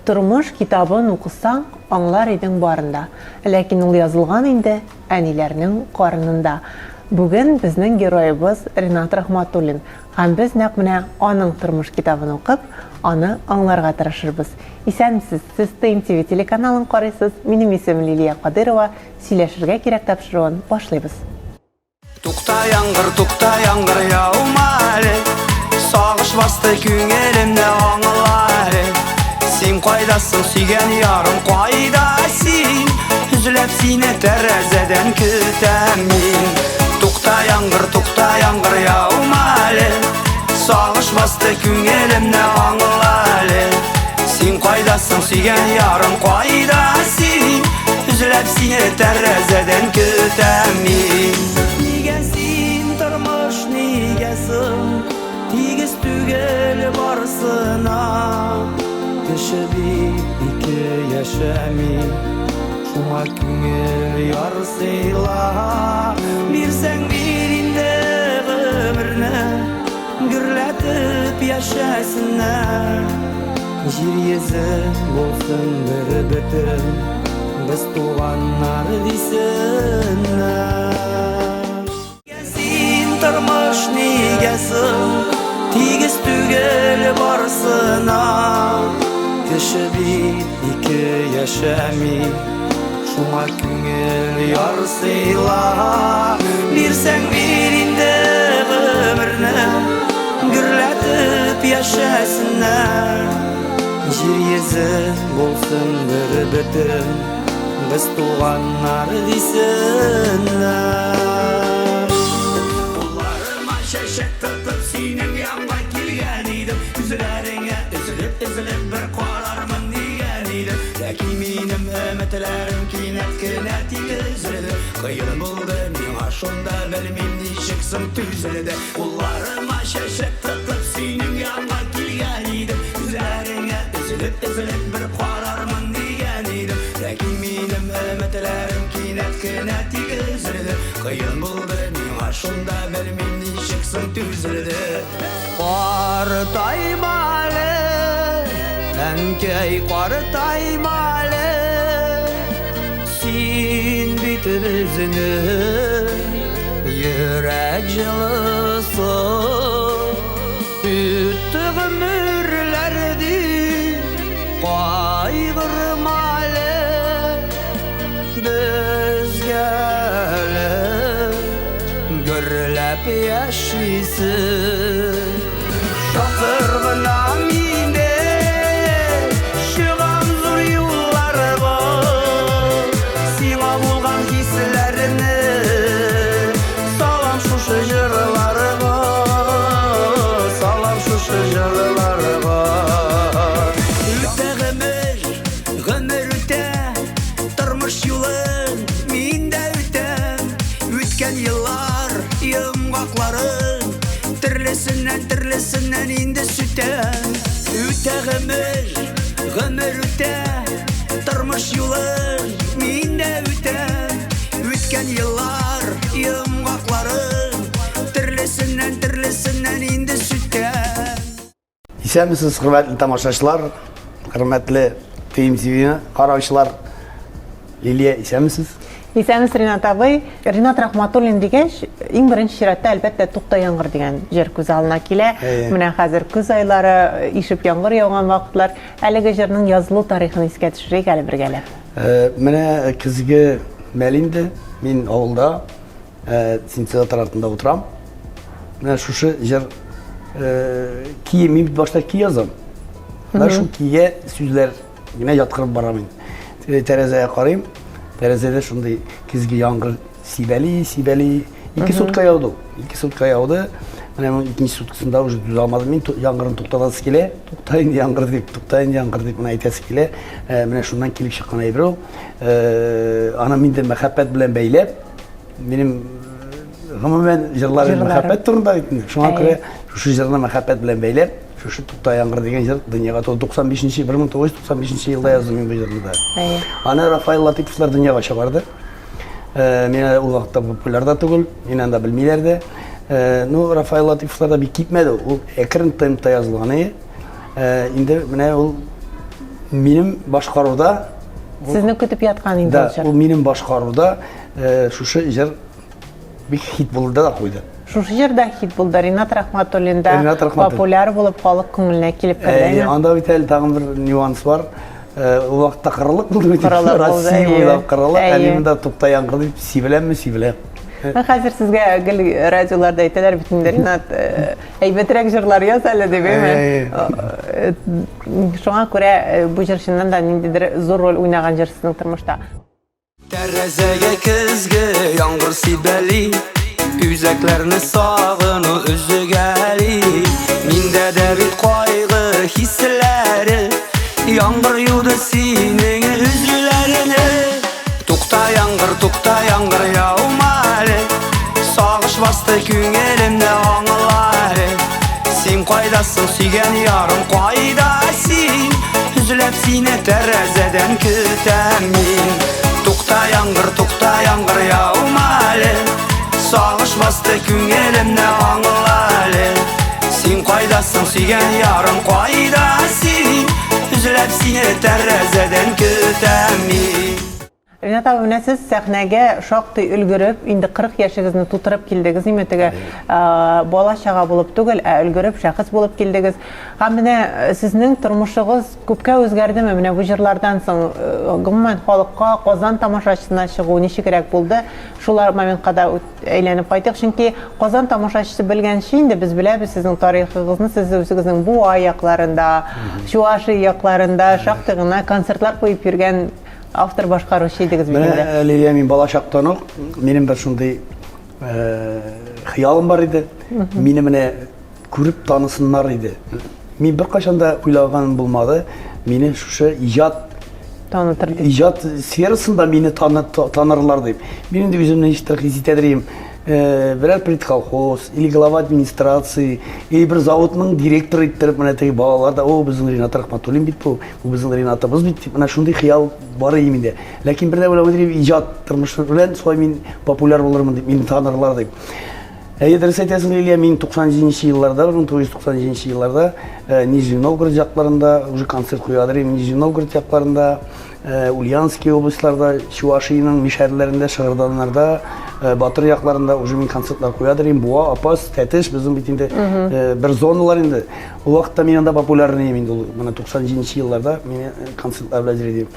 Тормыш китабын укысаң, аңлар идең барын да. Ләкин ул язылган инде әниләрнең карынында. Бүген безнең героебыз Ринат Рахматуллин. Һәм без нәкъ менә аның тормыш китабын укып, аны аңларга тырышырбыз. Исәнмесез, сез ТНТВ телеканалын карыйсыз, минем исемем Лилия Кадыйрова, Сөйләшергә кирәк тапшыруын башлыйбыз. Тукта яңгыр, тукта яңгыр, яума әле. Сагыш басты күңелемне, аңла әле. Син кайдасың, сөйгән ярым, кайда син? Өзләп сине тәрәзәдән көтәм мин. Тукта яңгыр, тукта яңгыр, яума әле. Сагыш басты күңелемне, аңла әле. Син кайдасың, сөйгән ярым, кайда син? Өзләп сине тәрәзәдән көтәм мин. Нигә син, тормыш, нигә соң тигез түгел барысына? Кеше бит ике яшәми, шуңа күңел ярсыйла. Бирсәң бир инде гомерне, Гөрләтеп яшәсеннәр. Җир йөзе булсын бер бөтен, без туганнар дисеннәр. Син тормыш нигә соң тигез түгел барысына? Кеше бит ике яшәми, шуңа күңел ярсыйла. Бирсәң бир инде гомерне, гөрләтеп яшәсеннәр. Җир йөзе булсын бер бөтен, без туганнар дисеннәр. Кулларыма чәчәк тотып синең янга килгән идем, күзләреңә өзелеп-өзелеп бер карармын дигән идем. Ләкин минем өметләрем кинәт кенә тик өзелде. Кыен булды миңа шунда, белмим ничек соң түзелде. Кулларыма чәчәк тотып синең янга килгән идем, күзләреңә өзелеп-өзелеп бер карармын дигән идем. Ләкин минем өметләрем кинәт кенә тик өзелде. Кыен булды миңа шунда, белмим ничек соң түзелде. Картайма әле, әнкәй, картайма әле. Син бит безнең йөрәк җылысы. Үтте гомерләр дип кайгырма әле. Безгә әле гөрләп яшисе. Чакыр гына мине, чыгам зур юлларга. Сиңа булган хисләрне салам шушы җырларга, салам шушы җырларга. Үтә гомер, гомер үтә, тормыш юлын мин дә үтәм. Үткән еллар йомгакларын төрлесеннән төрлесеннән инде сүтәм. Үтә гомер, гомер үтә, тормыш юлын мин дә үтәм. Үткән еллар йомгакларын төрлесеннән төрлесеннән инде сүтәм. Исәнмесез, хөрмәтле тамашачылар, хөрмәтле ТМТВ караучылар. Лилия, исәнмесез? Исәнмесез, Ринат абый. Ринат Рахматуллин дигәч, иң беренче чиратта, әлбәттә, Тукта яңгыр дигән җыр күз алдына килә. Менә хәзер көз айлары, ишеп яңгыр яуган вакытлар. Әлеге җырның язылу тарихын искә төшерик әле бергәләп. Менә көзге мәл инде. Мин авылда синтезатор артында утырам. Менә шушы җыр ки, мин бит башта ки язам. Менә шул кигә сүзләр генә яткырып барам инде. Тәрәзәгә карыйм. Тәрәзәдә шундый көзге яңгыр сибәли, сибәли. Ике сутка яуды. Ике сутка яуды. Менә моның икенче суткасында уже түзә алмадым мин. Яңгырны туктатасы килә. Тукта инде яңгыр дип, тукта инде яңгыр дип менә әйтәсе килә. Менә шуннан килеп чыккан әйбер ул. Аны мин дә мәхәббәт белән бәйләп, минем гомумән җырларым мәхәббәт турында бит инде. Шуңа күрә шушы җырны мәхәббәт белән бәйләп, шушы Тукта яңгыр дигән җыр дөньяга туды. 95 1995 елда яздым мин бу җырны да. Аны Рафаэль Латыйповлар дөньяга чыгарды. Мин әле ул вакытта популяр да түгел, мин анда белмиләр дә. Ну, Рафаэль Латыйповлар да бик китмәде. Ул әкрен темпта язылган иде. Инде менә ул Минем башкаруда Сезне көтеп яткан инде ул җыр. Ул минем башкаруда шушы җыр бик хит булды да куйды. Шушы җыр да хит булды. Ринат Рахматуллин да популяр булып халык күңеленә килеп керде. Анда бит әле тагын бер нюанс бар. Ул вакытта кырылык булды бит. Россия буйлап кырылык. Ә мин монда тукта яңгыр дип сибеләмме, сибеләм. Хәзер сезгә гел радиоларда әйтәләр бит инде, Ринат, әйбәтрәк җырлар яз әле дип, әйме? Шуңа күрә бу җыр чыннан да ниндидер зур роль уйнаган җыр сезнең тормышта. Тәрәзәгә көзге яңгыр сибәли, Үзәкләрне сагыну өзгәли. Миндә дә бит кайгы хисләре, Яңгыр юды синең үзләреңне. Тукта, яңгыр, тукта, яңгыр, яума әле. Сагыш басты күңелемне, аңла әле. Син кайдасың, сөйгән ярым, кайда син? Өзләп сине тәрәзәдән көтәм мин. Тукта, яңгыр, тукта, яңгыр, яума әле. Сагыш басты күңелемне, аңла әле. Син кайдасың, сөйгән ярым, кайда син? Өзләп сине тәрәзәдән көтәм мин. Ринат абый, менә сез сәхнәгә шактый өлгереп, инде 40 яшегезне тутырып килдегез, ниме теге бала-чага булып түгел, ә өлгереп шәхес булып килдегез. Һәм менә сезнең тормышыгыз күпкә үзгәрдеме? Менә бу җырлардан соң, гомумән, халыкка, Казан тамашачысына чыгу ничегрәк булды? Шулар моментка да әйләнеп кайтыйк, чөнки Казан тамашачысы белгәнче инде без беләбез сезнең тарихыгызны, сез үзегезнең Буа якларында, Чуашия якларында шактый гына концертлар куеп йөргән автор башкаручы идегез бит инде. Менә, Лилия, мин бала чактан ук минем бер шундый хыялым бар иде. Мине менә күреп танысыннар иде. Мин беркайчан да уйлаганым булмады, мине шушы иҗат танытыр дип. Иҗат сферасында мине танырлар дип. Мин инде үземне ничектер хис итәдер идем. Э, берәр предколхоз или глава администрации, или бер заводның директоры иттереп, менә теге балалар да, о, безнең Ринат Рахматуллин бит бу, бу безнең Ринатыбыз бит дип, менә шундый хыял бар иде миндә. Ләкин бер дә уйламый идем, иҗат тормышы белән шулай мин популяр булырмын дип, мине танырлар дип. Әйе, дөрес әйтәсең, Лилия, мин 97 нче елларда, 1997 нче елларда э, Нижний Новгород якларында уже концерт куядыр идем. Нижний Новгород якларында, э, Ульяновский областьларда, Чувашиянең мишәрләрендә, Шыгырданнарда, э, Батыр якларында уже мин концертлар куядыр идем. Буа, Апас, Тәтеш, безнең бит инде бер зоналар инде. Ул вакытта мин анда популярный идем инде ул. Менә 97 нче елларда мине концертлар белән йөри идем.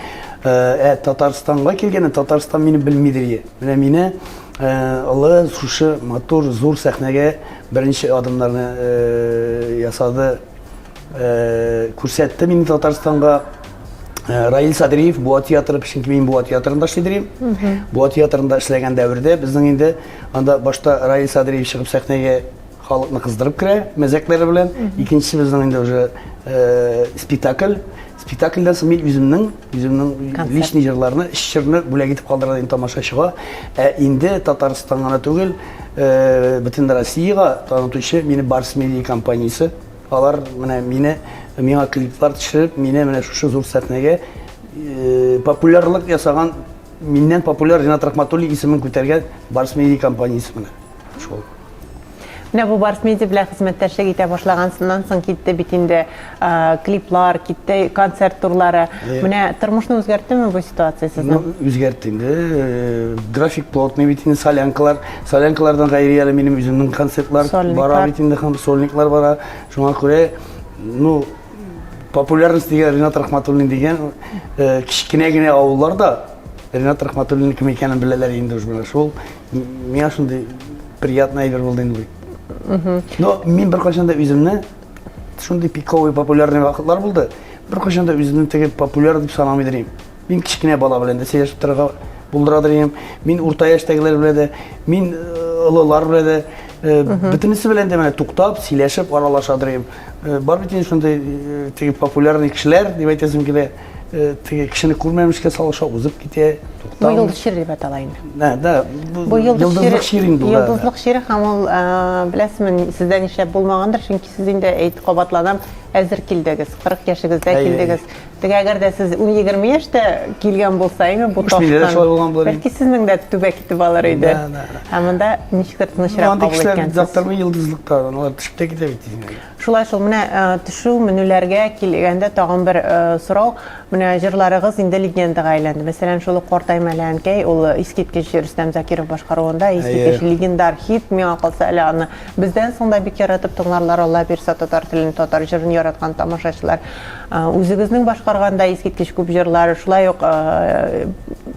Ә Татарстанга килгәндә, Татарстан мине белмидер. Менә мине Олы шушы матур зур сәхнәгә беренче адымнарны ясады, күрсәтте мине Татарстанга. Раил Садриев Буа театры, чөнки мин Буа театрында эшлидер идем. Буа театрында эшләгән дәвердә безнең инде анда башта Раил Садриев чыгып сәхнәгә халыкны кыздырып керә мәзәкләре белән. Икенчесе безнең инде уже спектакль. Спектакльдән соң мин үземнең үземнең личный җырларны, өч җырны бүләк итеп калдыра идем тамашачыга. Ә инде Татарстан гына түгел, бөтен Россиягә танытучы мине Барс Медиа компаниясе. Алар менә мине миңа клиплар төшереп, мине менә шушы зур сәхнәгә популярлык ясаган, миннән популяр Ринат Рахматуллин исемен күтәргән Барс Медиа компаниясе менә. Шул. Менә бу Барс Медиа белән хезмәттәшлек итә башлагансыннан соң китте бит инде клиплар, китте концерт турлары. Менә тормышны үзгәрттеме бу ситуация сезнең? Ну, үзгәртте инде. Э, график плотный бит инде, солянкалар. Солянкалардан гайре әле минем үземнең концертлар бара бит инде һәм сольниклар бара. Шуңа күрә, ну, популярность дигән Ринат Рахматуллин дигән э, кечкенә генә авылларда Ринат Рахматуллин кем икәнен беләләр инде уже менә шул. Миңа шундый приятный әйбер булды инде бу. Но мин беркайчан да үземне шундый пиковый популярный вакытлар булды. Беркайчан да үземне теге популяр дип санамый идем. Мин кечкенә бала белән дә сөйләшеп торырга булдырадыр идем. Мин урта яшьтәгеләр белән дә, мин э, олылар белән дә, э, бөтенесе белән дә менә туктап, сөйләшеп, аралашадыр идем. Э, бар бит инде шундый теге популярный кешеләр дип әйтәсем килә. Теге кешене күрмәмешкә салыша, узып китә, туктамый. Бу йолдыз чире дип атала инде. Да, да. Бу йолдызлык чире инде. Йолдызлык чире һәм ул, беләсезме, сездә нишләп булмагандыр, чөнки сез инде әйт кабатланам, әзер килдегез, 40 яшегездә килдегез. Теге әгәр дә сез 10-20 яшьтә килгән булса, әйме бу ташкын. Бәлки сезнең дә түбә китеп алыр иде. Ә монда ничектер тынычрак кабул иткәнсез. Андый кешеләр йолдызлыкта, алар төшеп тә китә бит. Шулай шул, менә төшү, менүләргә килгәндә тагын бер сорау. Менә җырларыгыз инде легендага әйләнде. Мәсәлән, шул ук Картайма әле, әнкәй, ул искиткеч Рөстәм Закиров башкаруында, искиткеч легендар хит, миңа калса әле аны бездән соң да бик яратып тыңларлар, Алла бирса, татар телен, татар җырын яраткан тамашачылар. Үзегезнең башкарган да искиткеч күп җырлар, шулай ук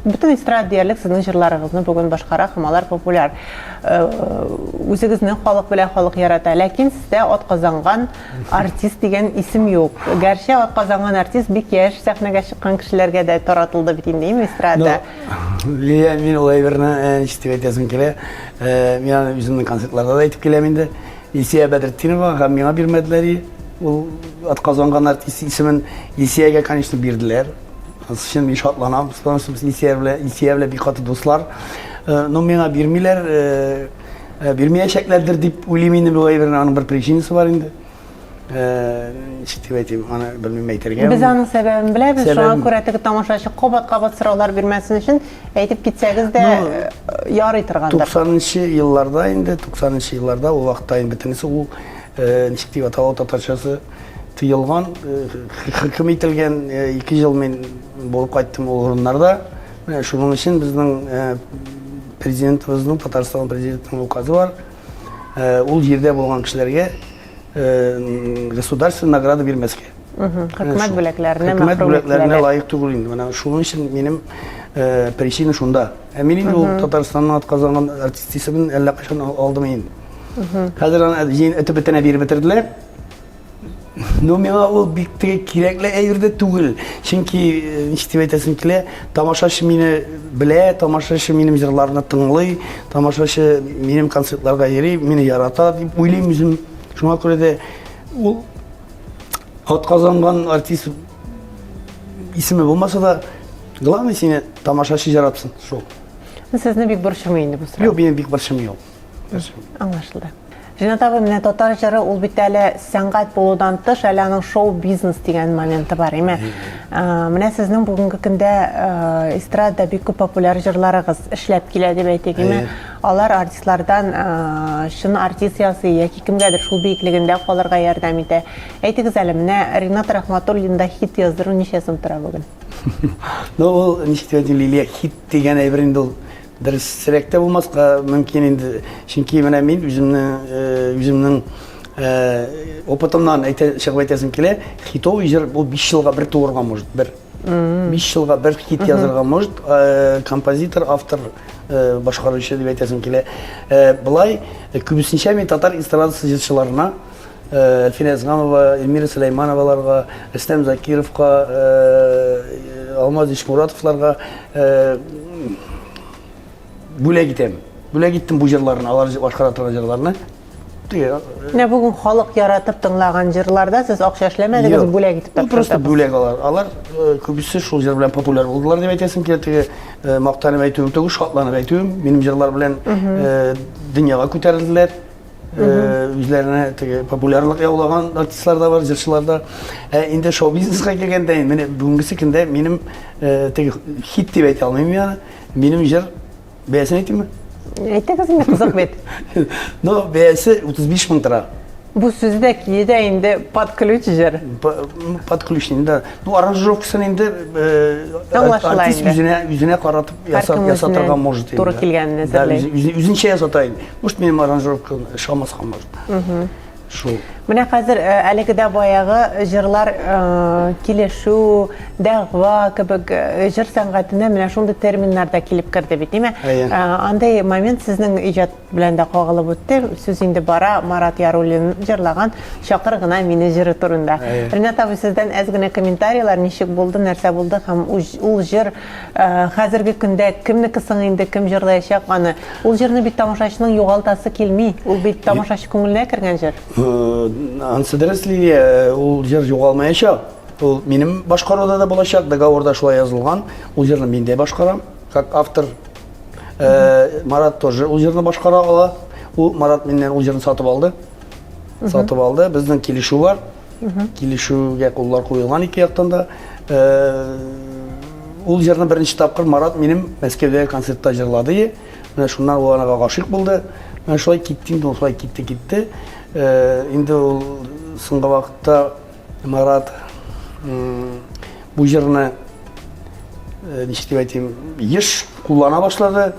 бөтен эстрада диярлек сезнең җырларыгызны бүген башкара һәм алар популяр. Үзегезне халык белә, халык ярата. Ләкин сездә атказанган артист дигән исем юк. Гәрчә атказанган артист бик яшь сәхнәгә чыккан кешеләргә дә таратылды бит инде, әйеме, эстрада. Лилия, мин ул әйберне ничек дип әйтәсем килә. Мин аны үземнең концертларда да әйтеп киләм инде. Илсөя Бәдретдинова һәм миңа бирмәделәр. Ул атказанган артист исемен Илсөягә, конечно, бирделәр. Анысы өчен мин шатланам, потому что без Илсөя белән, Илсөя белән бик каты дуслар. Но миңа бирмиләр, бирмәячәкләрдер дип уйлыйм инде бу әйберне, аның бер причинасы бар инде. Ничек дип әйтим, аны белмим әйтергә. Без аның сәбәбен беләбез, шуңа күрә теге тамашачы кабат-кабат сораулар бирмәсен өчен әйтеп китсәгез дә ярый торгандыр. 90-нчы елларда инде, 90-нчы елларда ул вакытта инде бөтенесе ул ничек дип атала татарчасы тыелган, хөкем ителгән 2 ел мин булып кайттым ул урыннарда. Менә шуның өчен безнең президентыбызның, Татарстан президентының указы бар. Ул җирдә булган кешеләргә государственный награда бирмәскә. Хөкүмәт бүләкләренә Хөкүмәт бүләкләренә лаек түгел инде. Менә шуның өчен минем причина шунда. Ә мин инде ул Татарстанның атказанган артист исемен әллә кайчан алдым инде. Хәзер аны җыен этеп бетенә биреп бетерделәр. Ну, миңа ул бик теге кирәкле әйбер дә түгел. Чөнки, э, ничек дип әйтәсем килә, тамашачы мине белә, тамашачы минем җырларны тыңлый, тамашачы минем концертларга йөри, мине ярата дип уйлыйм үзем. Шуңа күрә дә ул атказанган артист исеме булмаса да, главное сине тамашачы яратсын, шул. Сезне бик борчымый инде бу сорау. Юк, мине бик борчымый ул. Аңлашылды. Ринат абый, менә татар җыры ул бит әле сәнгать булудан тыш, әле аның шоу-бизнес дигән моменты бар, әйме? Менә сезнең бүгенге көндә эстрадада бик күп популяр җырларыгыз эшләп килә дип әйтик, әйме? Алар артистлардан чын артист ясый яки кемгәдер шул биеклегендә калырга ярдәм итә. Әйтегез әле, менә Ринат Рахматуллинда хит яздыру ничә сум тора бүген? Ну, ул ничек дип әйтим, Лилия, хит дигән әйбер инде ул Дөресрәк тә булмаска мөмкин инде. Чөнки менә мин үземнең э, үземнең э, опытымнан әйтә, чыгып әйтәсем килә, хитовый җыр бу 5 елга бер туырга может, бер. 5 елга бер хит язырга может, э, композитор, автор, башкаручы дип әйтәсем килә. Былай күбесенчә мин татар эстрадасы җырчыларына Әлфинә Әзгамова, Эльмира Сөләймановаларга, Рөстәм Закировка, Алмаз Ишмуратовларга бүләк итәм. Бүләк иттем бу җырларны, алар башкара торган җырларны. Менә бүген халык яратып тыңлаган җырларда сез акча эшләмәдегез, бүләк итеп тапшырдыгыз. Просто бүләк алар. Алар күбесе шул җыр белән популяр булдылар дип әйтәсем килә. Теге мактанып әйтүем түгел, шатланып әйтүем. Минем җырлар белән дөньяга күтәрелделәр. Үзләренә теге популярлык яулаган артистлар да бар, җырчылар да. Ә инде шоу-бизнеска килгәндә, менә бүгенгесе көндә минем теге хит дип әйтә алмыйм мин аны. Минем җыр бәясен әйтимме? Әйтегез инде, кызык бит. Ну, бәясе 35 мең тора. Бу сүзе дә көе дә инде под ключ җыр. Под ключ инде. Ну, аранжировкасын инде Аңлашыла артист инде. үзенә үзенә каратып ясап ясатырга может инде. Туры килгәнен әзерли. Үзенчә ясата инде. Может, минем аранжировка ошамаска может. Шул. Менә хәзер әлеге дә баягы җырлар килешү, дәгъва кебек җыр сәнгатенә менә шундый терминнар да килеп керде бит, димә? Андый момент сезнең иҗат белән дә кагылып үтте. Сүз инде бара Марат Яруллин җырлаган Чакыр гына мине җыры турында. Ринат абый, сездән әз генә комментарийлар, ничек булды, нәрсә булды һәм ул җыр хәзерге көндә кемнеке соң инде, кем җырлаячак аны? Ул җырны бит тамашачының югалтасы килми. Ул бит тамашачы күңеленә кергән җыр. Ансы дөрес, Лилия, ул җыр югалмаячак. Ул минем башкаруда да булачак, договорда шулай язылган. Ул җырны мин дә башкарам, как автор. Э, Марат тоже ул җырны башкара ала. Ул Марат миннән ул җырны сатып алды. Сатып алды. Безнең килешү бар. Килешүгә куллар куелган ике яктан да. Э, ул җырны беренче тапкыр Марат минем Мәскәүдәге концертта җырлады. Менә шуннан ул анага гашыйк булды. Менә шулай китте инде, ул шулай китте, китте. Э, инде ул соңгы вакытта Марат бу җырны э, ничек дип әйтим, еш куллана башлады.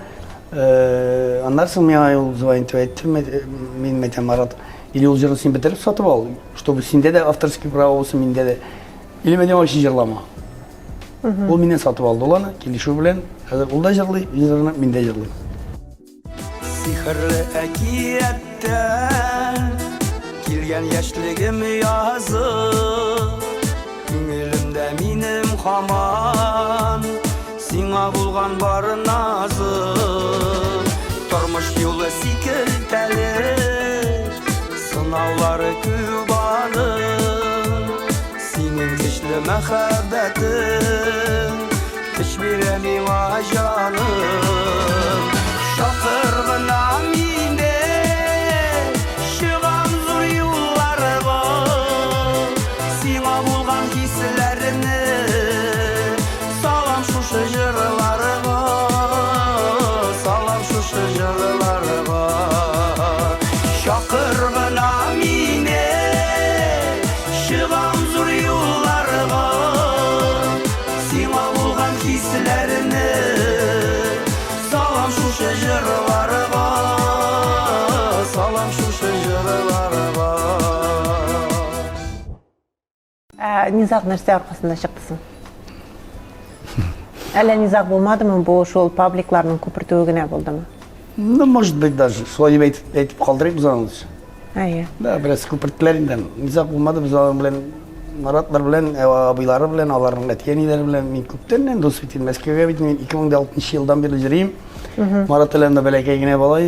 Э, аннан соң миңа ул звонить итеп әйтте, мин әйтәм, Марат, или ул җырны син бетереп сатып ал, чтобы синдә дә авторский право булсын, миндә дә. Или менә вообще җырлама. Ул миннән сатып алды ул аны, килешү белән. Хәзер ул да җырлый, мин җырны, мин дә җырлыйм. Сихерле әкияттән килгән яшьлегем язы Күңелемдә минем һаман сиңа булган бар назы Тормыш юлы сикелтәле сынаулары күп аның Синең көчле мәхәббәтең Көч бирә миңа җаным. Чакыр гына мине, чыгам зур юлларга. Сиңа булган хисләрне салам шушы җырларга, салам шушы җырларга. Чакыр гына мине, чыгам зур юлларга. Сиңа булган хисләрне салам шушы җырларга, салам шушы җырларга. Ә низаг нәрсә аркасында чыкты соң? Әллә низаг булмадымы, бу шул пабликларның күпертүе генә булдымы? Ну, может быть, даже. Шулай дип әйтеп, әйтеп калдырыйк без аны лучше. Әйе. Да, бераз күперттеләр инде. Низаг булмады, без алар белән Маратлар белән, э, абыйлары белән, аларның әти-әниләре белән мин күптәннән дус бит инде. Мәскәүгә бит мин 2006 елдан бирле йөрим. Марат белән дә бәләкәй генә бала.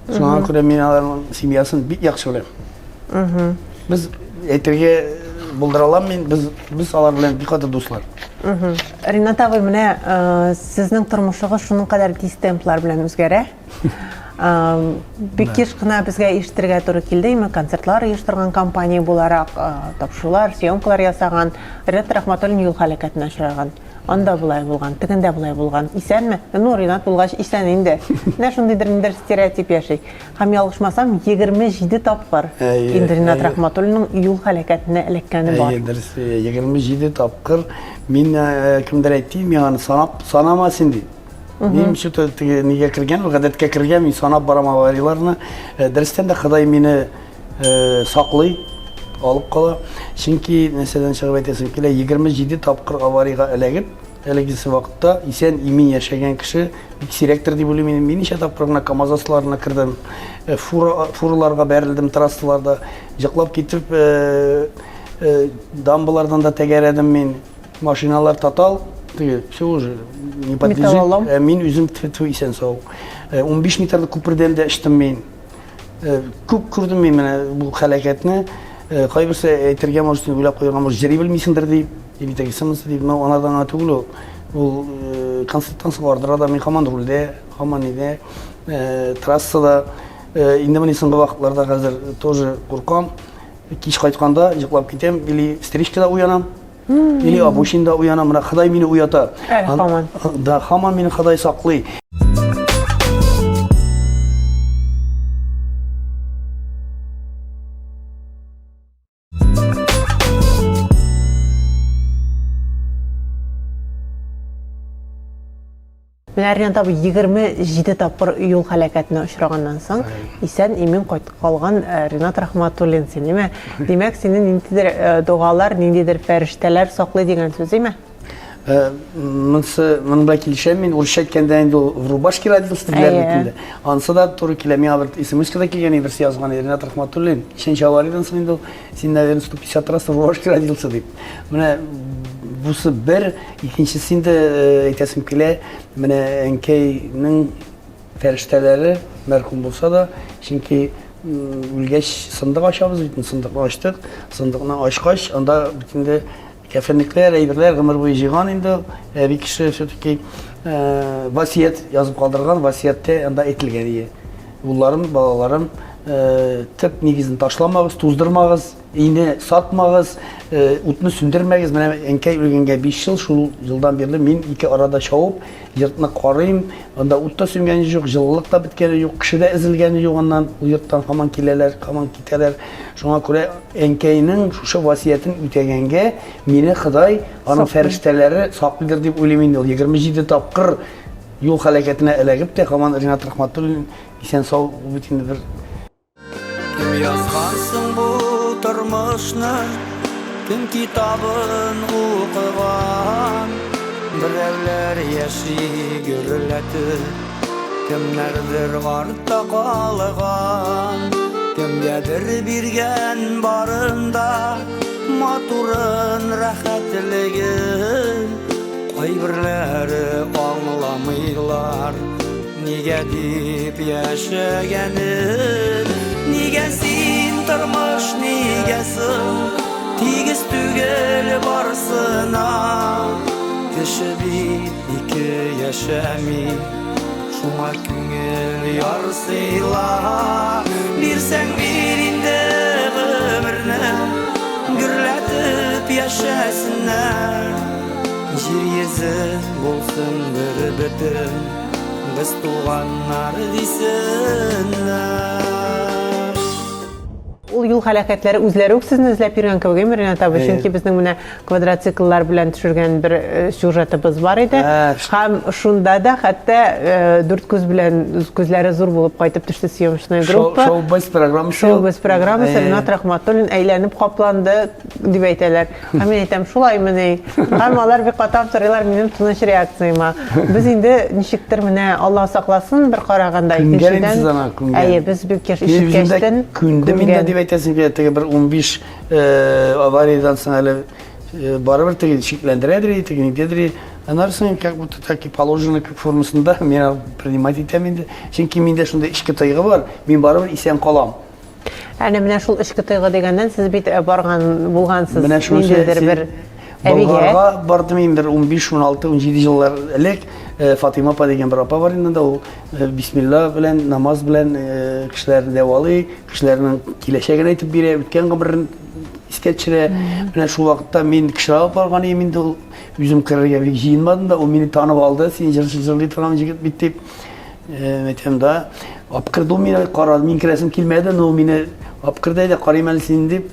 Шуңа күрә мин аларның семьясын бик яхшы беләм. Без әйтергә булдыра алам мин, без без алар белән бик каты дуслар. Ринат абый, менә э, сезнең тормышыгыз шуның кадәр тиз темплар белән үзгәрә. Э, бик еш кына безгә ишетергә туры килде, именно концертлар оештырган компания буларак, э, тапшырулар, съемкалар ясаган Ринат Рахматуллин юл һәлакәтенә очраган. Анда болай булган, тегендә болай булган. Исәнме? Ну, Ринат булгач, исән инде. Менә шундыйдыр ниндидер стереотип яши. Һәм ялгышмасам, 27 тапкыр инде Ринат Рахматуллинның юл һәлакәтенә эләккәне бар. Әйе, дөрес. 27 тапкыр мин э, кемдер әйтте, мин аны санап, санама син ди. Мин что-то теге нигә кергән, гадәткә кергән, мин санап барам аварияләрне. Э, дөрестән дә Ходай мине э, саклый, алып кала. Чөнки нәрсәдән чыгып әйтәсем килә, 27 тапкыр авариягә эләгеп, Әлегесе вакытта исән-имин яшәгән кеше бик сирәктер дип уйлыйм. Мин ничә тапкыр гына КАМАЗ асларына кердем, э, фура, фураларга бәрелдем трассаларда, җыклап китеп, э, э, дамбалардан да тәгәрәдем мин. Машиналар тотал, теге, все уже не подлежит. Металлолом. Мин үзем тьфу исән сау. 15 метрлы күпердән дә очтым мин. Э, күп күрдем мин менә бу хәрәкәтне. Э, кайберсе әйтергә может уйлап куйган может җыри белмисеңдер дип, или тегесе-монысы дип, но анардан гына түгел ул. Ул э, концерттан соң ардыра да мин һаман рульдә, һаман нидә, трассада. Инде менә соңгы вакытларда хәзер тоже куркам. Кич кайтканда йоклап китәм или встречкада уянам. Или обочинда уянам, менә Ходай мине уята. Әле һаман. Да, һаман мине Ходай саклый. Менә Ринат абый 27 тапкыр юл һәлакәтенә очраганнан соң исән имин кайтып калган э, Ринат Рахматуллин син, димә? Димәк, сине ниндидер э, догалар, ниндидер фәрештәләр саклый дигән сүз, димә? Э, монысы моның белән килешәм мин. Урысча әйткәндә инде ул в рубашке родился диләр бит инде. Анысы да туры килә. Миңа бер смс да килгән, берсе язган Ринат Рахматуллин. Ничәнче авариядән соң инде ул син, наверное, 150 раз в рубашке родился дип. Менә бусы бер, икенчесе инде э, әйтәсем килә, менә әнкәйнең фәрештәләре мәрхүм булса да, чөнки үлгәч сындык ачабыз бит, сындыкны ачтык. Сындыкны ачкач, анда бит инде Кәфенлекләр, әйберләр гомер буе җыйган инде ул. Әби кеше все-таки васият язып калдырган, васияттә анда әйтелгән ие. Улларым, балаларым, төп нигезен ташламагыз, туздырмагыз, өйне сатмагыз, утны сүндермәгез. Менә әнкәй үлгәнгә 5 ел, шул елдан бирле мин ике арада чабып, йортны карыйм. Анда ут та сүнгәне юк, җылылык та беткәне юк, кеше дә өзелгәне юк аннан. Ул йорттан һаман киләләр, һаман китәләр. Шуңа күрә әнкәйнең шушы васыятен үтәгәнгә мине Ходай, аның фәрештәләре саклыйдыр дип уйлыйм инде. Ул 27 тапкыр юл һәлакәтенә эләгеп тә, һаман Ринат Рахматуллин исән-сау бит инде бер. Кем язган соң бу тормышны, кем китабын укыган? Берәүләр яши гөрләтеп, кемнәрдер артта калган. Кемгәдер биргән барын да, матурын, рәхәтлеген. Кайберләре аңламыйлар, нигә дип яшәгәнен. Нигә син, тормыш, нигә соң тигез түгел барысына? Кеше бит ике яшәми, шуңа күңел ярсыйла. Бирсәң бир инде гомерне, гөрләтеп яшәсеннәр. Җир йөзе булсын бер бөтен, без туганнар дисеннәр. Ул юл һәлакәтләре үзләре үк сезне эзләп йөргән кебек, әйме, Ренат абый? Чөнки безнең менә квадроцикллар белән төшергән бер сюжетыбыз бар иде. Һәм шунда да хәтта дүрт күз белән күзләре зур булып кайтып төште съемочная группа. Шоу-без программасы. Шоу-без программасы. Ренат Рахматуллин әйләнеп капланды дип әйтәләр. Һәм мин әйтәм, шулаймыни? Һәм алар бик каты аптырыйлар минем тыныч реакцияма. Без инде ничектер менә Алла сакласын бер караганда, икенчедән. Әйе, без бик яшь ишеткәчтен. Күндем инде дип әйтәсең килә, теге бер 15 авариядән соң әле барыбер теге шикләндерәдер, теге нидәдер. Аннары соң как будто так и положено формасында мин принимать итәм инде. Чөнки миндә шундый эчке тойгы бар, мин барыбер исән калам. Әнә менә шул эчке тойгы дигәннән сез бит э, барган булгансыз. Менә шунысы ниндидер бер әбигә. Болгарга бардым мин бер 15, 16, 17 еллар элек. Э, Фатима апа дигән бер апа бар инде анда, ул э, бисмилла белән, намаз белән кешеләрне дәвалый, кешеләрнең киләчәген әйтеп бирә, үткән гомерен искә төшерә. Менә шул вакытта мин кешеләр алып барган идем инде ул үзем керергә бик җыенмадым да, ул мине танып алды, син җырчы җырлый торган җегет бит дип. Әйтәм да, апкырды ул мине, карады, мин керәсем килмәде, но ул мине апкырды, әйдә, карыйм әле сине дип,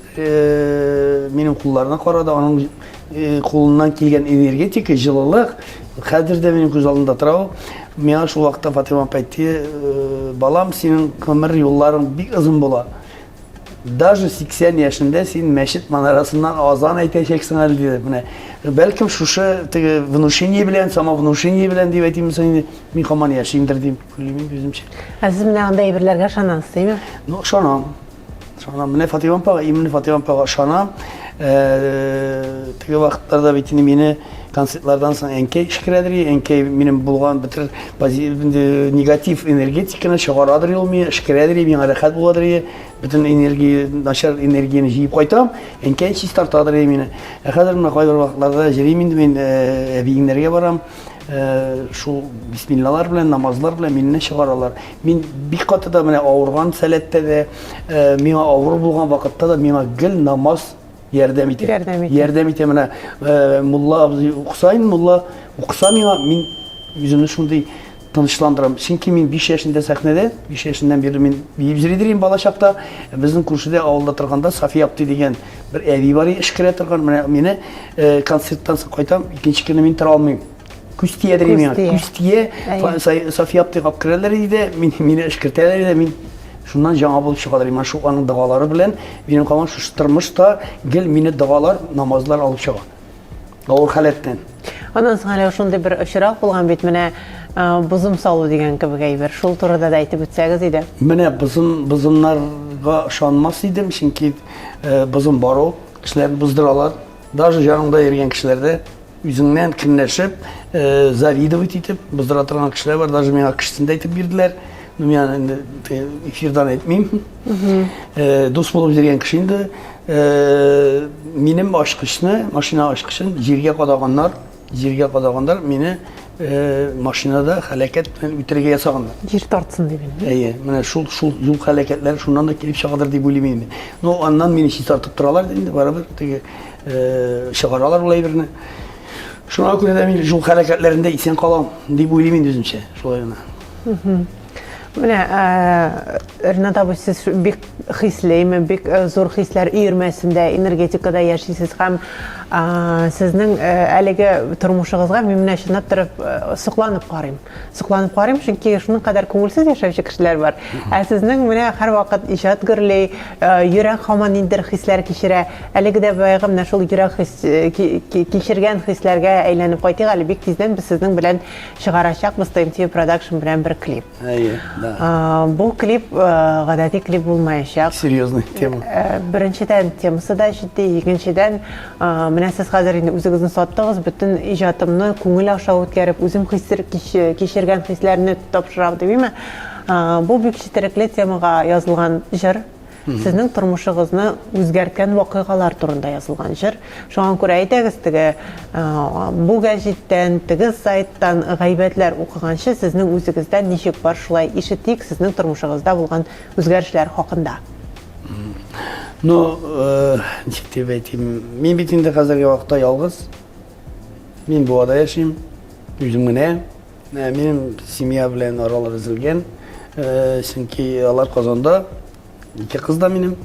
минем кулларына карады, аның кулыннан килгән энергетика, җылылык, хәзер дә минем күз алдында тора ул. Миңа шул вакытта Фатыйма апа әйтте, балам, синең гомер юлларың бик озын була. Даже 80 яшендә син мәчет манарасыннан азан әйтәчәксең әле диде. Менә бәлкем шушы теге внушение белән, самовнушение белән дип әйтимме соң инде, мин һаман яшимдер дип уйлыйм инде үземчә. Ә сез менә андый әйберләргә ышанасыз, димме? Ну, ышанам. Ышанам. Менә Фатыйма апага, именно Фатыйма апага ышанам. Э, теге вакытларда бит инде мине концертлардан соң әнкәй эшкерәдер, әнкәй минем булган бөтен негатив энергетиканы чыгарадыр ул миңа, эшкерәдер, миңа рәхәт буладыр, бөтен энергия, начар энергияне җыеп кайтам, әнкәй чистартадыр мине. Ә хәзер менә кайбер вакытларда җөрим инде мин әбиеңнәргә барам, шул бисмиллалар белән, намазлар белән мине чыгаралар. Мин бик каты да менә авырган сәләттә дә, миңа авыр булган вакытта да миңа гел намаз ярдәм итә. Ярдәм итә. Ярдәм итә менә мулла абзый укыса инде, мулла укыса миңа, мин үземне шундый тынычландырам. Чөнки мин 5 яшендә сәхнәдә, 5 яшеннән бирле мин биеп йөри идем бала чакта. Безнең күршедә авылда торганда София апты дигән бер әби бар иде, эшкерә торган. Менә мине концерттан соң кайтам, икенче көнне мин тора алмыйм. Күз тиядер миңа. Күз тия. София аптыйга алып керәләр иде, мине эшкертәләр иде, мин шуннан жаңа булып чыгалар. Менә шул аның догалары белән минем калган шушы тормышта гел мине догалар, намазлар алып чыга. Авыр халәттән. Аннан соң әле шундый бер очрак булган бит, менә бозым салу дигән кебек әйбер. Шул турыда да әйтеп үтсәгез иде. Менә бозым, бозымнарга ышанмас идем, чөнки бозым бар ул, кешеләрне боздыралар. Даже яныңда йөргән кешеләр дә Үзеңнән көнләшеп, завидовать итеп, боздыра торган кешеләр бар. Даже миңа кешесен дә әйтеп бирделәр. Ну, мин аны инде эфирдан әйтмим. Дус булып йөргән кеше инде. Минем ачкычны, машина ачкычын җиргә кадаганнар. Җиргә кадаганнар, мине машинада һәлакәт белән үтерергә ясаганнар. Җир тартсын дип инде. Әйе, менә шул шул юл һәлакәтләре шуннан да килеп чыгадыр дип уйлыйм инде. Ну, аннан мине чистартып торалар инде, барыбер теге чыгаралар ул әйберне. Шуңа күрә дә мин юл һәлакәтләрендә исән калам дип уйлыйм инде үземчә, шулай гына. Менә Ренат абый, сез бик хислеме, бик зур хисләр өермәсендә, энергетикада яшисез һәм сезнең әлеге тормышыгызга мин менә чынлап торып сокланып карыйм. Сокланып карыйм, чөнки шуның кадәр күңелсез яшәүче кешеләр бар. Ә сезнең менә һәрвакыт иҗат гөрли, йөрәк һаман ниндидер хисләр кичерә. Әлеге дә баягы менә шул йөрәк хис кичергән хисләргә әйләнеп кайтыйк әле. Бик тиздән без сезнең белән чыгарачакбыз TMT Production белән бер клип. Әйе, да. Бу клип гадәти клип булмаячак. Серьезный тема. Беренчедән, темасы да җитди, икенчедән, менә сез хәзер инде үзегезне саттыгыз, бөтен иҗатымны күңел аша үткәреп, үзем хисер кичергән хисләрне тапшырам димиме? Бу бик четерекле темага язылган җыр. Сезнең тормышыгызны үзгәрткән вакыйгалар турында язылган җыр. Шуңа күрә әйдәгез теге бу гәҗиттән, теге сайттан гайбәтләр укыганчы, сезнең үзегездән ничек бар шулай ишетик сезнең тормышыгызда булган үзгәрешләр хакында. Ну, ничек дип әйтим, мин бит инде хәзерге вакытта ялгыз. Мин Буада яшим, үзем генә. Минем семья белән аралар өзелгән, чөнки алар Казанда. Ике кыз да минем.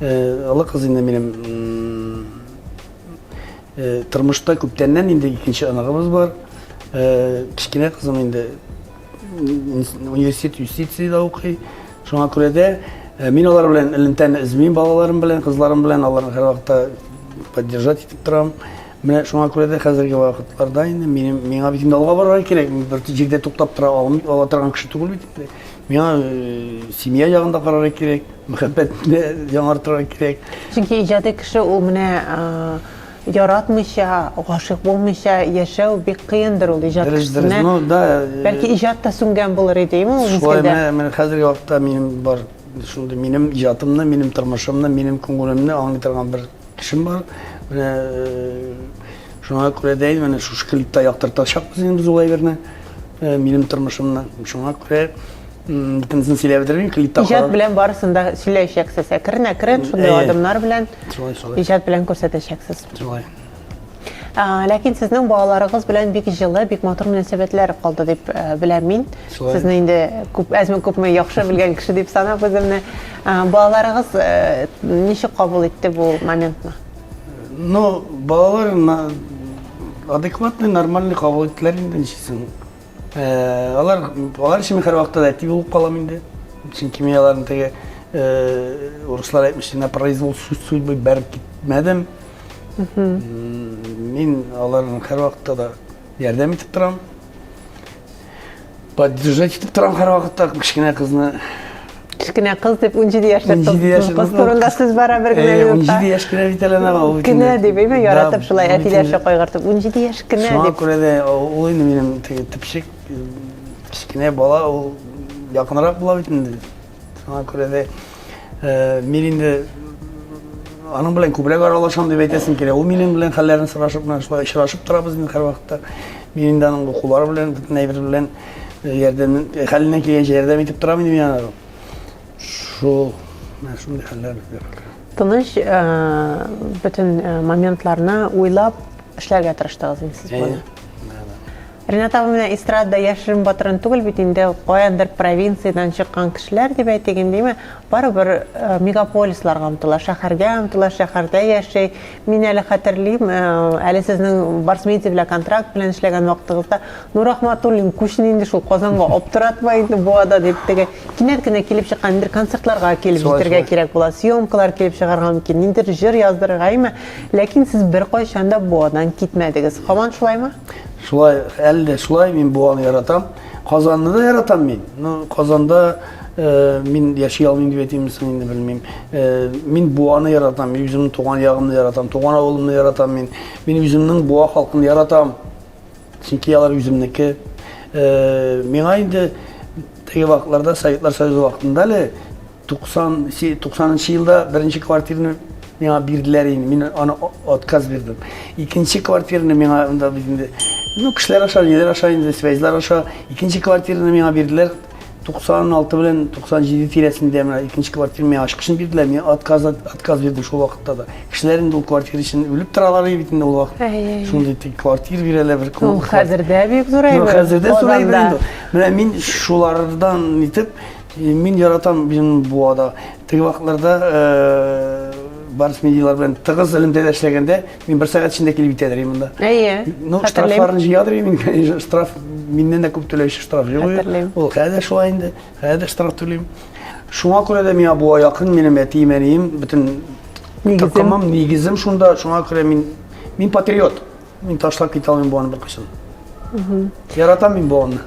Олы кыз инде минем тормышта күптәннән инде икенче оныгыбыз бар. Кечкенә кызым инде университет юстициядә укый. Шуңа күрә дә мин алар белән элемтәне өзмим, балаларым белән, кызларым белән аларны һәрвакытта поддержать итеп торам. Менә шуңа күрә дә хәзерге вакытларда инде минем миңа бит инде алга барырга кирәк. Мин бер җирдә туктап тора алмый, ала торган кеше түгел бит инде. Миңа семья ягын да карарга кирәк, мәхәббәтне яңартырга кирәк. Чөнки иҗади кеше ул менә яратмыйча, гашыйк булмыйча яшәү бик кыендыр ул иҗат Дөрес, дөрес. кешесенә. Ну, да. Бәлки иҗат та сүнгән булыр иде, әйеме ул Шулай мизгелдә? менә, менә хәзерге вакытта минем бар шундый минем иҗатымны, минем тормышымны, минем күңелемне аңлый торган бер Кешем бар. Менә шуңа күрә дә менә шушы клипта яктыртачакбыз инде без ул әйберне. Минем тормышымны. Шуңа күрә бөтенесен сөйләп бетермим, клипта Иҗат белән барысын да сөйләячәксез. Әкрен-әкрен шундый адымнар белән шулай, шулай. иҗат белән күрсәтәчәксез. Шулай. Ләкин сезнең балаларыгыз белән бик җылы, бик матур мөнәсәбәтләр калды дип беләм мин. Шулай. Сезне инде күп әзме күпме яхшы белгән кеше дип санап үземне. Балаларыгыз ничек кабул итте бу моментны? Ну, балалар адекватный, нормальный кабул иттеләр инде ничесен. Алар, алар өчен мин һәрвакытта да әти булып калам инде. Чөнки мин аларны теге урыслар әйтмешли на произвол судьбы бәреп китмәдем. Мин аларның һәрвакытта да ярдәм итеп торам. Поддержать итеп торам һәрвакытта кечкенә кызны. Кечкенә кыз дип 17 яшьлек кыз, кыз турында сүз бара бер генә минутта. 17 яшь кенә бит әле ана ул. Кенә дип, әйме, яратып шулай әтиләрчә кайгыртып 17 яшь кенә дип. Шуңа күрә дә ул инде минем теге төпчек кечкенә бала ул якынрак була бит инде. Шуңа күрә дә мин инде аның белән күбрәк аралашам дип әйтәсем килә. Ул минем белән хәлләрен сорашып, менә шулай очрашып торабыз инде һәрвакытта. Мин инде аның укулары белән, бөтен әйбер белән ярдәм, хәленнән килгәнчә ярдәм итеп торам инде мин аңа. Шул, менә шундый хәлләр бездә. Тыныч, бөтен моментларны уйлап эшләргә тырыштыгыз инде сез моны. Ренат абый, менә эстрадада яшерен батырын түгел бит инде, каяндыр провинциядән чыккан кешеләр дип әйтик инде, әйме, барыбер э, мегаполисларга омтыла, шәһәргә омтыла, шәһәрдә яши. Мин әле хәтерлим, э, әле сезнең Барс Медиа белән контракт белән эшләгән вакытыгызда, ну Рахматуллин күчен инде шул Казанга аптыратма инде Буада дип теге кинәт кенә килеп чыккан ниндидер концертларга килеп җитәргә кирәк була, съемкалар килеп чыгарга мөмкин, ниндидер җыр яздырырга, әйме. Ләкин сез беркайчан да Буадан китмәдегез. Һаман шулаймы? Шулай, әле дә шулай, мин Буаны яратам. Казанны да яратам мин. Ну, Казанда э, мин яши алмыйм дип әйтимме соң инде белмим. Э, мин Буаны яратам, мин үземнең туган ягымны яратам, туган авылымны яратам мин. Мин үземнең Буа халкын яратам. Чөнки алар үземнеке. Э, миңа инде Теге вакытларда Советлар Союзы вакытында әле 90 90 елда беренче квартираны миңа бирделәр инде. Мин аны отказ бирдем. Икенче квартираны миңа анда бит инде, ну, кешеләр аша, ниләр аша инде, связьлар аша икенче квартираны миңа бирделәр. 96 белән 97 тирәсендә менә икенче квартира миңа ачкычын бирделәр. Мин отказ отказ бирдем шул вакытта да. Кешеләр инде ул квартира өчен үлеп торалар бит инде ул вакыт. Шундый тик квартира бирәләр бер Ул хәзер дә бик зур әйбер. Хәзер дә зур әйбер инде. Менә мин шулардан итеп, мин яратам безнең Буада. Теге вакытларда Барс медиалар белән тыгыз элемтәдә эшләгәндә, мин бер сәгать эчендә килеп итәдер идем монда. Әйе. Ну, штрафларын җыядыр идем мин, конечно, штраф миннән дә күп түләүче штраф юк. Хәтерлим. Ул хәзер шулай инде, хәзер штраф түлим. Шуңа күрә дә миңа Буа якын, минем әтием, әнием, бөтен нигезем. Такымым, нигезем шунда, шуңа күрә мин мин патриот. Мин ташлап китә алмыйм Буаны беркайчан. Яратам мин Буаны.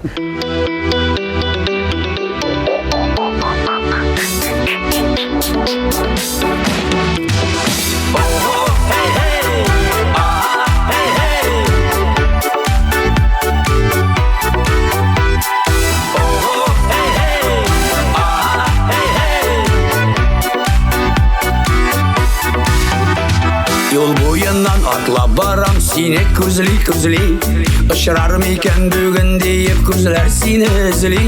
Юл буеннан атлап барам, сине күзли-күзли. Очрар микән бүген диеп күзләр сине эзли.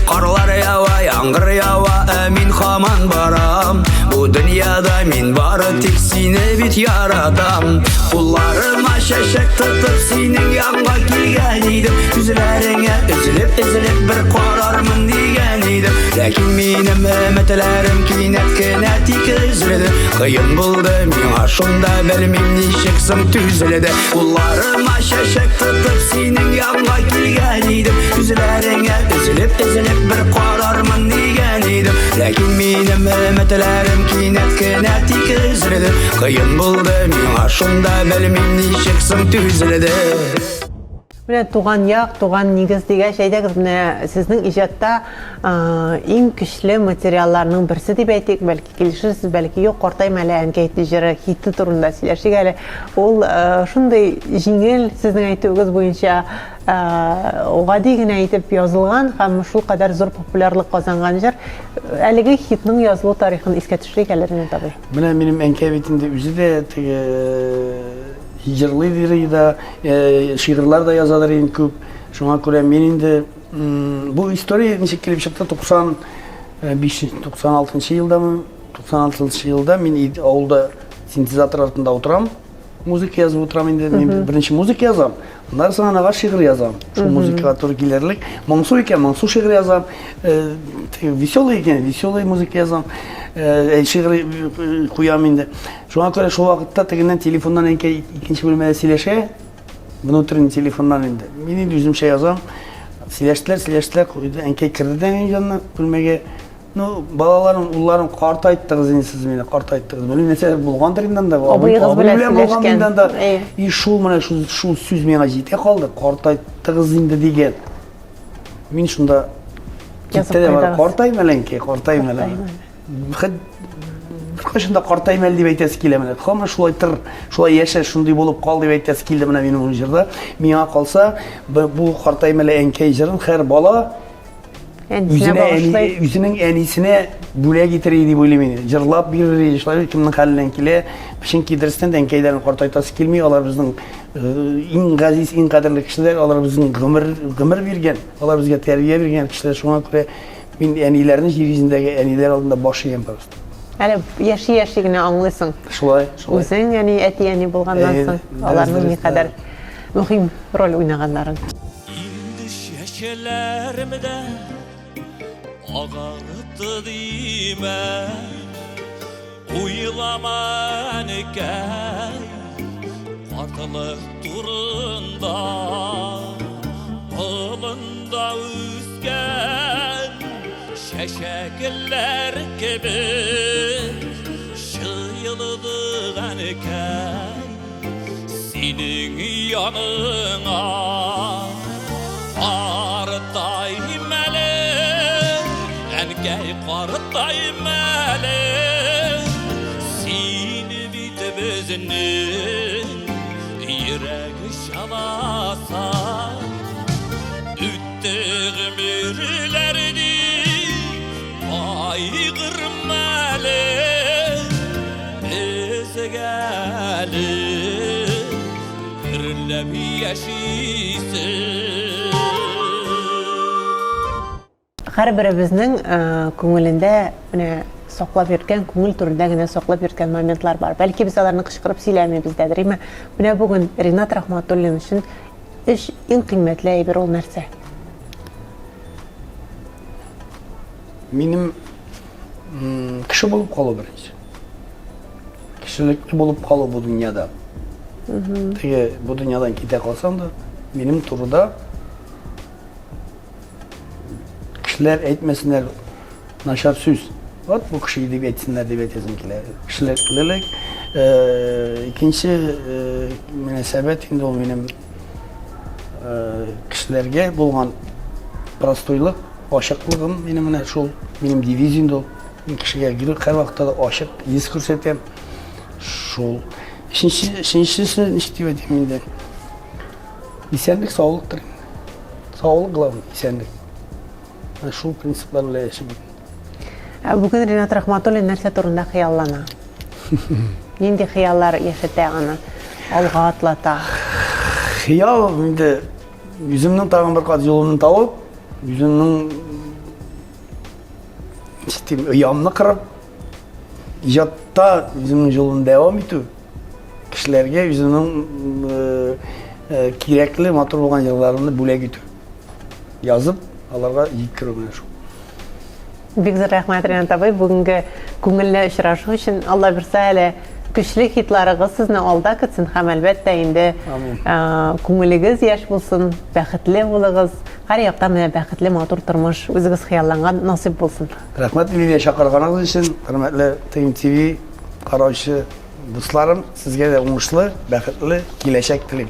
Карлар ява, яңгыр ява, ә мин хаман барам. Бу дөньяда мин бары тик сине бит яратам. Кулларыма чәчәк тотып синең янга килгән идем. Күзләреңә өзелеп-өзелеп бер карармын дигән идем. Ләкин минем өметләрем кинәт кенә тик өзелде. Кыен булды миңа шунда, белмим ничек соң түзелде. Кулларыма чәчәк тотып синең янга килгән идем. Күзләреңә өзелеп-өзелеп бер карармын дигән идем. Ләкин минем өметләрем кинәт кенә тик өзелде. Кыен булды миңа шунда, белмим ничек соң түзелде. Менә туган як, туган нигез дигәч, әйдәгез, менә сезнең иҗатта иң көчле материалларның берсе дип әйтик, бәлки килешерсез, бәлки юк, Картайма әле әнкәй җыры хиты турында сөйләшик әле. Ул шундый җиңел, сезнең әйтүегез буенча, гади генә итеп язылган һәм шулкадәр зур популярлык казанган җыр. Әлеге хитның язылу тарихын искә төшерик әле, Ринат абый. Менә минем әнкәй бит инде үзе дә теге Җырлыйдыр да, шигырьләр дә язадыр инде күп. Шуңа күрә мин инде бу история ничек килеп чыкты 95 96 елдамы? 96 елда мин авылда синтезатор артында утырам. Музыка язып утырам инде. Мин беренче музыка язам. Аннан соң анага шигырь язам. Шул музыкага туры килерлек. Моңсу икән, моңсу шигырь язам. Веселый икән, веселый музыка язам. Шигырь куям инде. Шуңа күрә шул вакытта тегеннән телефоннан әнкәй икенче бүлмәдә сөйләшә, внутренний телефоннан инде. Мин инде үземчә язам. Сөйләштеләр, сөйләштеләр, куйды. Әнкәй керде дә минем янына бүлмәгә. Ну, балаларым, улларым картайттыгыз инде сез мине, картайттыгыз. Белмим, нәрсә булгандыр инде анда. Абыегыз белән сөйләшкән. Анда. И шул менә шул, шул сүз миңа җитә калды. Картайттыгыз инде дигән. Мин шунда китте дә бар. Картайм әле, әнкәй, картайм әле. Хәт беркайчан да картайм әле дип әйтәсе килә менә. Һаман шулай тор, шулай яшә, шундый булып кал дип әйтәсе килде менә минем бу җырда. Миңа калса, бу картайм әле әнкәй җырын һәр бала әнисенә багышлый. Үзенең әнисенә бүләк итер дип уйлыйм инде. Җырлап бирер иде, шулай кемнең хәленнән килә. Чөнки дөрестән дә әнкәйләрне картайтасы килми, алар безнең иң газиз, иң кадерле кешеләр, алар безнең гомер гомер биргән, алар безгә тәрбия биргән кешеләр. Шуңа күрә Мин әниләрне җир йөзендәге әниләр алдында баш иям просто. Әле яши-яши генә аңлыйсың. Шулай, шулай. Үзең әни, әти-әни булганнан соң аларның никадәр мөһим роль уйнаганнарын. Инде чәчләрем дә агарды димә. Уйлама, әнекәй, картлык турында. Болында үскән чәчәкләр кебек җыелдык, әнекәй, синең яныңа. Картайм әле, әнкәй, картайм әле, син бит безнең йөрәк чаласың. Үтте гомерләр. әле гөрләп яшисе. Һәрберебезнең күңелендә менә саклап йөрткән, күңел түрендә генә саклап йөрткән моментлар бар. Бәлки без аларны кычкырып сөйләмибез дә, дәме? Менә бүген Ринат Рахматуллин өчен эш иң кыйммәтле әйбер ул нәрсә? Минем кеше булып калу беренче. Кешелекле булып калу бу дөньяда. Теге бу дөньядан китә калсам да, минем турыда Кешеләр әйтмәсеннәр начар сүз. Вот бу кеше дип әйтсеннәр дип әйтәсем килә. Кешелеклелек. Э, икенче э, мөнәсәбәт инде ул минем э, кешеләргә булган простойлык, ачыклыгым минем менә шул минем девиз инде ул. Мин кешегә гел һәрвакытта да ачык йөз күрсәтәм. Шул. Өченче, өченчесе ничек дип әйтим инде? Исәнлек, саулык телим. Саулык главный, исәнлек. Менә шул принциплар белән яшим. Ә бүген Ринат Рахматуллин нәрсә турында хыяллана? Нинди хыяллар яшәтә аны? Алга атлата. Хыял инде үземнең тагын бер кат юлымны табып, үземнең ничек дим, оямны кырып, иҗатта үземнең юлымны дәвам итү. Кешеләргә үземнең кирәкле, матур булган җырларымны бүләк итү. Язып, аларга җиткерү менә шул. Бик зур рәхмәт, Ринат абый, бүгенге күңелле очрашу өчен. Алла бирсә әле көчле хитларыгыз сезне алда көтсен һәм әлбәттә инде күңелегез яшь булсын, бәхетле булыгыз. Һәр яктан менә бәхетле матур тормыш үзегез хыялланган насыйп булсын. Рәхмәт, Лилия, чакырганыгыз өчен. Хөрмәтле ТМТВ караучы Дусларым, сезгә дә уңышлы, бәхетле киләчәк телим.